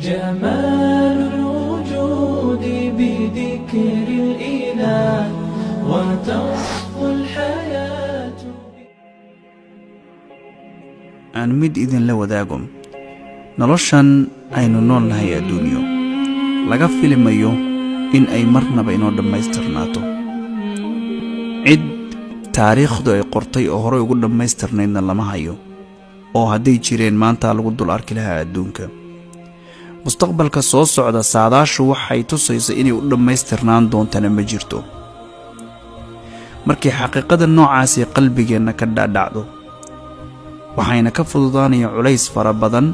جمال الوجود بذكر الإله وتصفو الحياة. Aan mid idinla wadaago. Noloshan aynu nool nahay, adduunyo laga filimayo in ay marnaba inoo dhammaystirnaato. Cid taariikhdu ay qortay oo horey ugu dhammaystirnaydna lama hayo, oo hadday jireen maanta lagu dul arki lahaa adduunka. Mustaqbalka soo socda saadaashu waxay tusaysa inay u dhammaystirnaan doontana ma jirto. Markay xaqiiqada noocaasii qalbigeenna ka dhaadhacdo, waxayna ka fududaanaya culays fara badan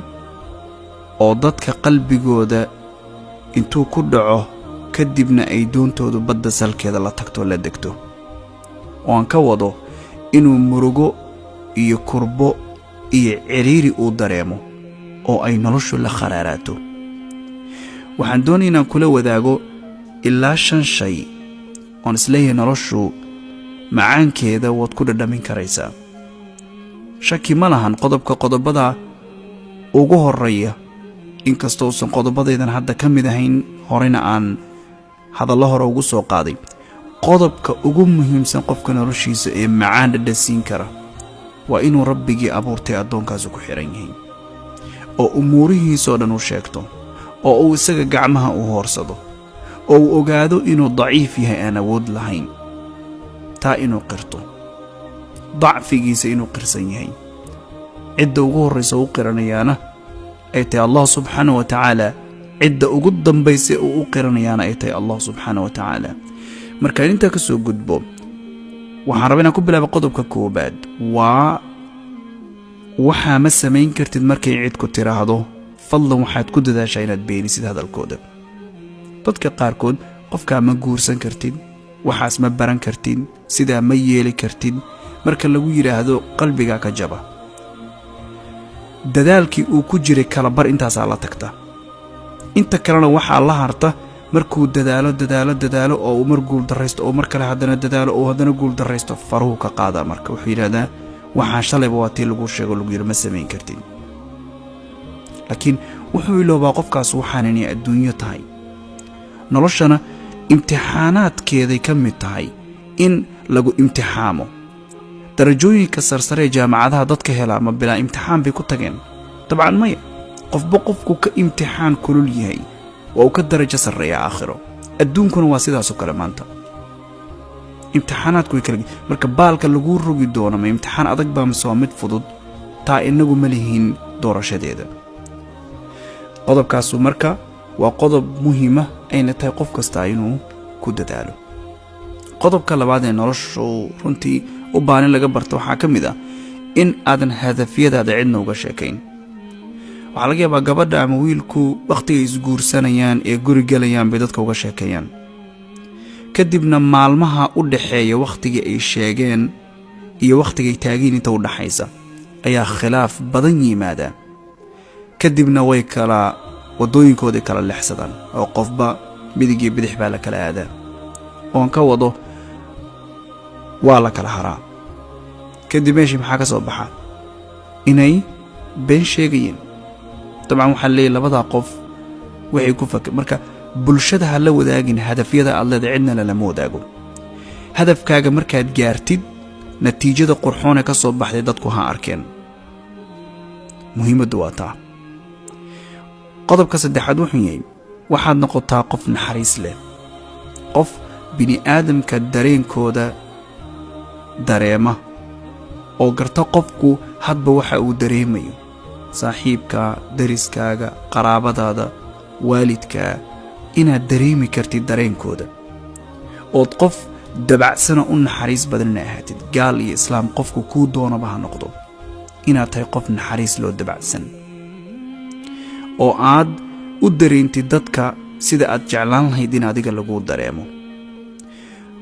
oo dadka qalbigooda intuu ku dhaco, kadibna ay doontoodu badda salkeeda la tagto, la degto, oo aan ka wado inuu murugo iyo kurbo iyo ciriiri uu dareemo oo ay noloshu la kharaaraato. Waxaan doonaya inaan kula wadaago ilaa shan shay oon isleeyahay noloshu macaankeeda waad ku dhadhamin karaysaa. Shaki ma lahan, qodobka qodobada ugu horreeya, inkastoo uusan qodobadaydan hadda ka mid ahayn, horena aan hadallo hore ugu soo qaaday, qodobka ugu muhiimsan qofka noloshiisa ee macaan dhadhansiin kara waa inuu Rabbigii abuurtay addoonkaasi ku xidhan yahay, oo umuurihiisoo dhan u sheegto, oo uu isaga gacmaha u hoorsado, oo uu ogaado inuu daciif yahay, aan awood lahayn. Taa inuu qirto, dacfigiisa inuu qirsan yahay, cidda ugu horraysa u qiranayaana ay tahay Allah subxaana wa tacaala, cidda ugu dambaysa uu u qiranayaana ay tahay Allah subxaana wa tacaala. Markaan intaa ka soo gudbo, waxaan rabaa inaan ku bilaabo qodobka koobaad. Waa waxaa ma samayn kartid markay cid ku tiraahdo, fadlan waxaad ku dadaashaa inaad beenisid hadalkooda. Dadka qaarkood, qofkaa ma guursan kartid, waxaas ma baran kartid, sidaa ma yeeli kartid marka lagu yidhaahdo, qalbigaa ka jaba. Dadaalkii uu ku jiray kalabar intaasaa la tagta, inta kalena waxaa la harta markuu dadaalo, dadaalo, dadaalo, oo uu mar guul darraysto, oo mar kale haddana dadaalo, oo haddana guul darraysto, faruhu ka qaadaa. Marka wuxuu yidhahdaa, waxaan shalayba waa tii lagu sheego, lagu yidhi ma samayn kartid. Laakiin wuxuu iloobaa qofkaas waxaan inay adduunyo tahay, noloshana imtixaanaadkeeday ka mid tahay in lagu imtixaamo. Darajooyinka sarsare ee jaamacadaha dadka helaa ma bilaa imtixaan bay ku tageen? Dabcan maya. Qofba qofku ka imtixaan kulul yahay waa uu ka darajo sarreeya aakhiro. Adduunkuna waa sidaasoo kale. Maanta imtixaanaadku way kala. Marka baalka laguu rogi doono ma imtixaan adag baa mise waa mid fudud, taa inagu ma lihiin doorashadeeda. Qodobkaasu marka waa qodob muhiima ayna tahay qof kastaa inuu ku dadaalo. Qodobka labaad ee noloshu runtii u baahan in laga barto waxaa ka mid ah in aadan hadafyadaada cidna uga sheekayn. Waxaa laga yaabaa gabadha ama wiilku wakhtigay isguursanayaan ee guri gelayaan bay dadka uga sheekeeyaan. Kadibna maalmaha u dhaxeeya wakhtigii ay sheegeen iyo wakhtigay taagiin inta u dhaxaysa ayaa khilaaf badan yimaadaa. Kadibna way kala waddooyinkooday kala leexsadaan, oo qofba midig iyo bidix baa la kala aadaa, oon ka wado waa la kala haraa. Kadib meeshii maxaa ka soo baxa? Inay been sheegayeen. Dabcan waxaa leeyahy labadaa qof waxay ku fakar. Marka bulshada ha la wadaagin hadafyada aad leedahay, cidna lalama wadaago. Hadafkaaga markaad gaartid, natiijada qurxoon ee ka soo baxday dadku ha arkeen. Muhiimaddu waa taa. Qodobka saddexaad wuxuu yahay, waxaad noqotaa qof naxariis leh, qof bini aadamka dareenkooda dareema oo garta qofku hadba waxa uu dareemayo, saaxiibka, dariskaaga, qaraabadaada, waalidkaa, inaad dareemi kartid dareenkooda, ood qof dabacsana u naxariis badan ina ahaatid. Gaal iyo islaam qofku kuu doonaba ha noqdo, inaad tahay qof naxariis loo, dabacsan, oo aad u dareentid dadka sida aad jeclaan lahayd in adiga laguu dareemo.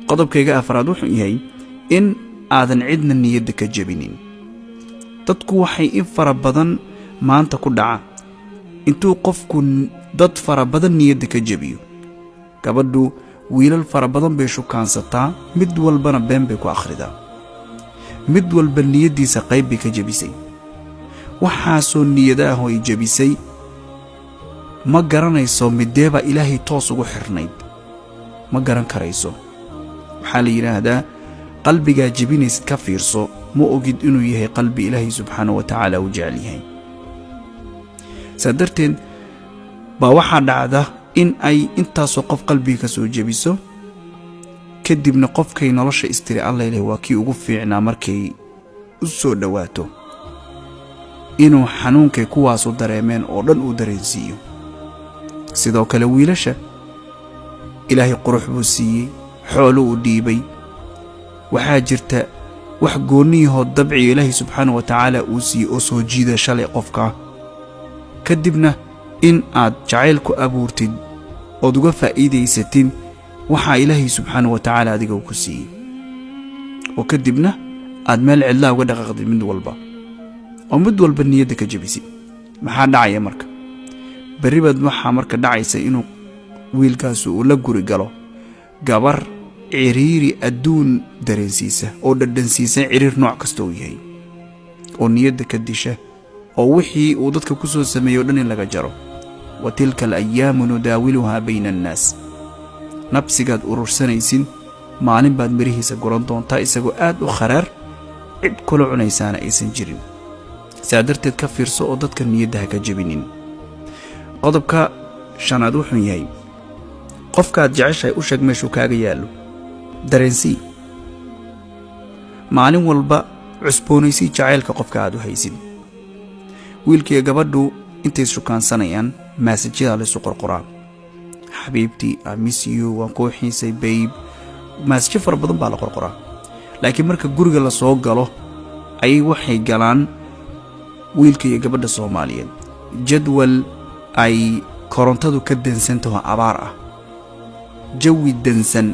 Qodobkayga afraad wuxuu yahay in aadan cidna niyadda ka jebinin. Dadku waxay in fara badan maanta ku dhaca intuu qofku dad fara badan niyadda ka jebiyo. Gabadhu wiilal fara badan bay shukaansataa, mid walbana been bay ku akhridaa, mid walba niyaddiisa qayb bay ka jebisay. Waxaasoo niyadaahoo ay jebisay Ma garanayso mideebaa Ilaahay toos ugu xirnayd, ma garan karayso. Waxaa la yidhaahdaa, qalbigaa jebinaysid ka fiirso, ma ogid inuu yahay qalbi Ilaahay subxaana wa tacaala uu jecel yahay. Saa darteed baa waxaa dhacda in ay intaasoo qof qalbiga ka soo jebiso, kadibna qofkay nolosha istiri alla ileh waa kii ugu fiicnaa, markay u soo dhowaato inuu xanuunkay kuwaasu dareemeen oo dhan uu dareensiiyo. Sidoo kale wiilasha Ilaahay qurux buu siiyey, xoolo uu dhiibay. Waxaa jirta wax goonniyahoo dabciga Ilaahay subxaana wa tacaala uu siiyey oo soo jiida shalay qofka, kadibna in aad jacayl ku abuurtid ood uga faa'iidaysatid waxaa Ilaahay subxaana wa tacaala adiga uu ku siiyey, oo kadibna aad meel cidlaa uga dhaqaaqdid mid walba, oo mid walba niyadda ka jebisid. Maxaa dhacaya marka? Berri baad waxaa marka dhacaysa inuu wiilkaasu uu la guri galo gabar ciriiri adduun dareensiisa oo dhadhansiisa ciriir nooc kasta uu yahay, oo niyadda ka disha, oo wixii uu dadka ku soo sameeyey o dhan in laga jaro. وتلك الأيام نداولها بين الناس. Nabsigaad urursanaysid maalin baad mirihiisa guran doontaa, isagoo aad u kharaar, cid kula cunaysaana aysan jirin. Sidaa darteed ka fiirso oo dadka niyadda ha ka jebinin. Qodobka shanaad wuxuu yahay, qofkaad jeceshahay u sheeg meeshuu kaaga yaallo, dareensii. Maalin walba cusboonaysii jacaylka qofka aad u haysid. Wiilkiiyo gabadhu intay shukaansanayaan message-yada laysu qorqoraa: "Xabiibtii, I miss you, waan kuu xiisay, babe." Message-yo fara badan baa la qorqoraa, laakiin marka guriga la soo galo ayay waxay galaan wiilka iyo gabadha Soomaaliyeed jadwal ay korontadu ka dansantaho, abaar ah, jawi dansan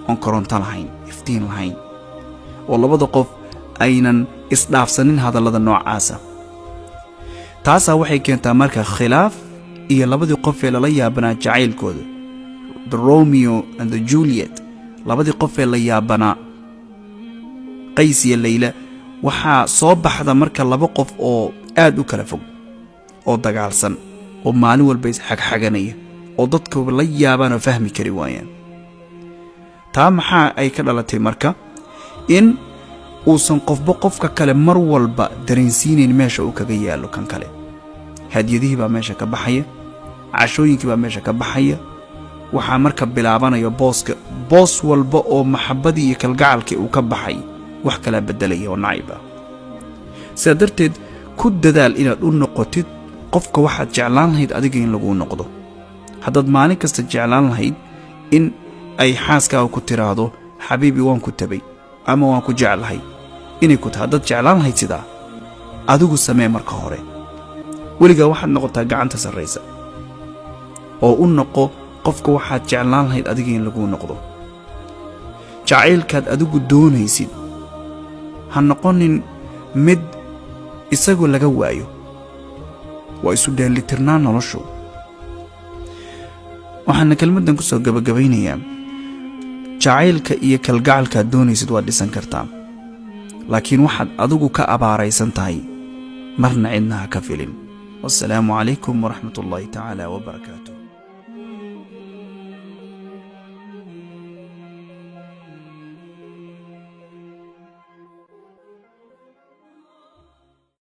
oon koronto lahayn, iftiin lahayn, oo labada qof aynan isdhaafsanin hadallada noocaasa. Taasaa waxay keentaa marka khilaaf iyo labadii qof ee lala yaabanaa jacaylkooda, the Romeo and the Juliet, labadii qof ee la yaabanaa, Qays iyo Leyla, waxaa soo baxda marka laba qof oo aad u kala fog oo dagaalsan oo maalin walba isxagxaganaya, oo dadku la yaabaan oo fahmi kari waayaan. Taa maxaa ay ka dhalatay marka? In uusan qofba qofka kale mar walba dareensiinayn meesha uu kaga yaallo kan kale. Hadyadihii baa meesha ka baxaya, cashooyinkii baa meesha ka baxaya. Waxaa marka bilaabanaya booska, boos walba oo maxabbadii iyo kalgacalkii uu ka baxay, wax kalaa beddelaya oo nacayb ah. Sidaa darteed ku dadaal inaad u noqotid qofka waxaad jeclaan lahayd adiga in laguu noqdo. Haddaad maalin kasta jeclaan lahayd in ay xaaskaaga ku tiraahdo "Xabiibi, waan ku tabay" ama "Waan ku jeclahay" inay ku tahay, haddaad jeclaan lahayd sidaa, adigu samee marka hore. Weligaa waxaad noqotaa gacanta sarraysa oo u noqo qofka waxaad jeclaan lahayd adiga in laguu noqdo. Jacaylkaad adigu doonaysid ha noqonin mid isagoo laga waayo. Waa isu dheelitirnaan noloshu. Waxaana kelmaddan ku soo gabagabaynayaa, jacaylka iyo kalgacalkaad doonaysid waad dhisan kartaa, laakiin waxaad adigu ka abaaraysan tahay marna cidna ha ka filin. Wassalaamu calaykum waraxmat ullaahi tacaala wabarakaatuh.